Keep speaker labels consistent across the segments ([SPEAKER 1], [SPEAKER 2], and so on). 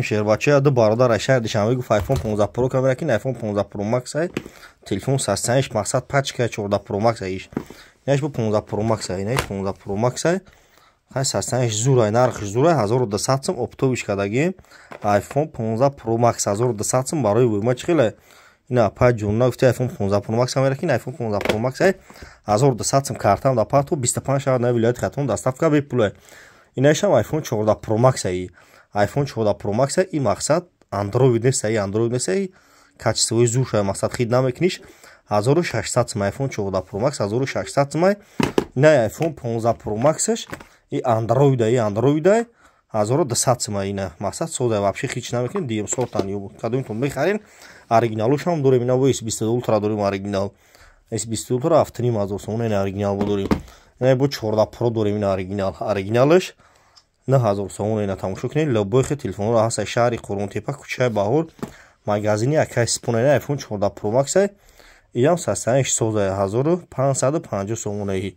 [SPEAKER 1] Шербача ду бародар аз шаҳри Душанбе гуфт, iPhone 15 Pro камера ки iPhone 15 Pro Max ай, телефон состояниш, мақсад, пачка 14 Pro Max ай. Инаш бо 15 Pro Max ай, инаш 15 Pro Max ай. Хай, состояниш зур ай, нархш зур ай, 1200 сум оптовиш кардагим. iPhone 15 Pro Max 1200 сум барои вуйма чӣ хеле? Ина апа ҷонна гуфти, iPhone 15 Pro Max камера ки iPhone 15 Pro Max ай, 1200 сум. Картам да пату 25 шаҳр на вилояти Хатлон доставка бепул ай. Инашам iPhone 14 Pro Max ай, iPhone 14 Pro Max и мақсад, Android нест, ай Android нест, ай качествои зур шуда, мақсад, хид намекуниш. 1600 сум iPhone 14 Pro Max, 1600 сум. Ина iPhone 15 Pro Max-ш и Android, и Android 1200 сум. Ина, мақсад, сода, вообще хич намекунем, дием сортан ё кадомтон мехарен, оригиналушам дорем. Ина S22 Ultra дорем, оригинал S22 Ultra 7500 сум, ина оригинал дорем. Ина бо 14 Pro дорем, ина оригинал, оригиналш 9000 сомон. Ина тамошо кунед, любой хе телефонро ҳаст. Шаҳри Қурғонтепа, кӯчаи Баҳор, магазини акай Спон. Ина iPhone 14 Pro Max ай, иам состояниш соза, 1550 сомонаи.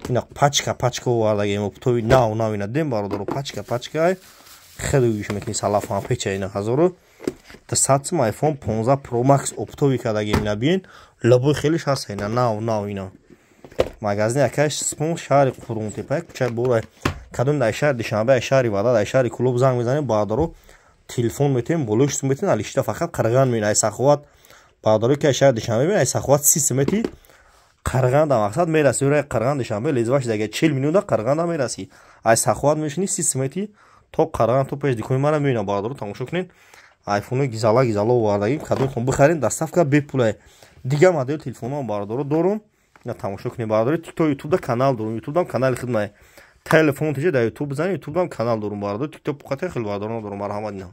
[SPEAKER 1] Ина пачка пачка овардагем, оптови нав нав. Ина дем, бародаро, пачка пачка ай, хеле гӯш мекунӣ, салафан печа. Ина 1200 сум iPhone 15 Pro Max оптови кардагем. Ина биен, любой хелиш ҳаст, ина нав нав. Ина магазини акай Спон, шаҳри Қурғонтепа, кӯчаи Баҳор. Кадом дар шаҳри Душанбе, шаҳри Ваҳдат, дар шаҳри Кӯлоб занг мезанем, бародаро, телефон метем, болои сум метем, алишта фақат қирған меин. Ай Саховат, бародаро, ки шаҳри Душанбе меин, ай Саховат 30 сум мети, Қирғанда, мақсад, мераси. Ура Қирған Душанбе лезваш дага 40 минута Қирғанда мераси. Ай Саховат мешини, 30 сум мети то Қирған, то пеш дикони мара мебинам. Бародаро, тамошо кунед, айфоно гизала гизала овардагим, кадомтон бихарем, доставка бепулай. Дигар модели телефонҳо, бародаро, дорум. Ина тамошо кунед, бародаро. Тикток, ютубда канал дорум, ютубдам канали хидмай, телефон тиҷа дар ютуб бизанед, ютубдам канал дорум, бародаро. Тикток пухате хел бародаро дорум. Марҳамат, ина.